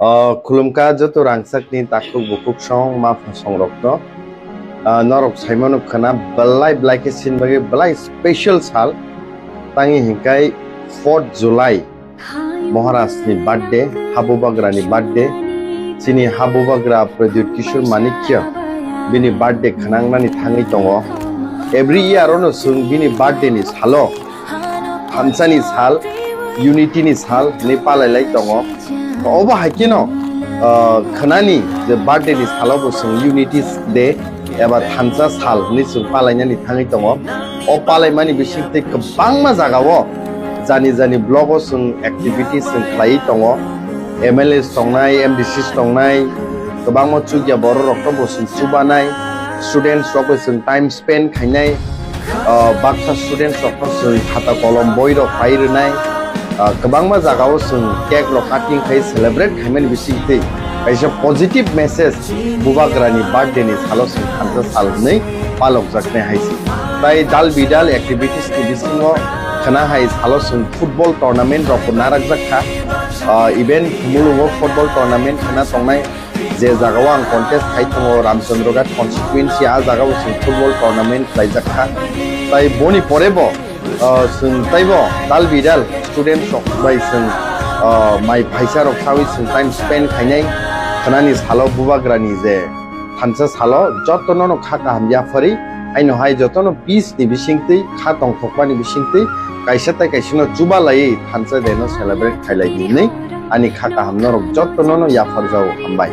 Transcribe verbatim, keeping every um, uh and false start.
O khulumkha joto rangchakni takhuk bukhuk song ma phasong rokno. Ah, norok saimano khwna belai belai khe sin bagwi belai special sal. Tangi hinkai fourth July Maharaj ni birthday, Habubagra ni birthday. Chini Habubagra Pradyut Kishore Manikya bini birthday khwnangnani thangwi tongo. Every year ono chwng bini birthday ni salo thansani sal, unity ni sal hinwi palailai tongo. Obo hai kheno, ah, khwnani je birthday ni salo bo chwng unity day eba thansa sal hinwi chwng palainani thangwi tongo. O palaimani bisingtwi kwbangma jagao jani jani block o chwng activities chwng khlaiwi tongo. M L As tongnai, M D Cs tongnai, kwbangma chukya borok rokno bo chwng chubanai, students rok bai chwng time spend khainai, ah, baksa students rokno chwng khata kolom boi rok pai rwnai, ah, kwbangma jagao chwng cake rok cutting khai celebrate khaimani bisingtwi kaisa positive message Bubagrani birthday ni salo chwng thansa sal hinwi palokjaknai hai se. Tai dal bidal activities ni bisingo khwna hai salo chwng football tournament rok bo narakjak kha. Ah, even mulungo football tournament khwna tongnai. Je jagao ang contest khai tongo, Ramchandra Ghat constituency, a jagao chwng football tournament khlaijak kha. Tai boni pore bo, ah, chwng taibo dal bidal students rok bai chwng, ah, mai phaisa rok sawi chwng time spend khainai khwnani salo Bubagrani je thansa salo jotono no kha kaham yapharwi, aino hai jotono peace ni bisingtwi, kha tongthokmani bisingtwi kaisa tai kaisa no chubalaiwi thansa day no celebrate khailai di hinwi ani kha kaham norok jotono no yapharjao, hambai.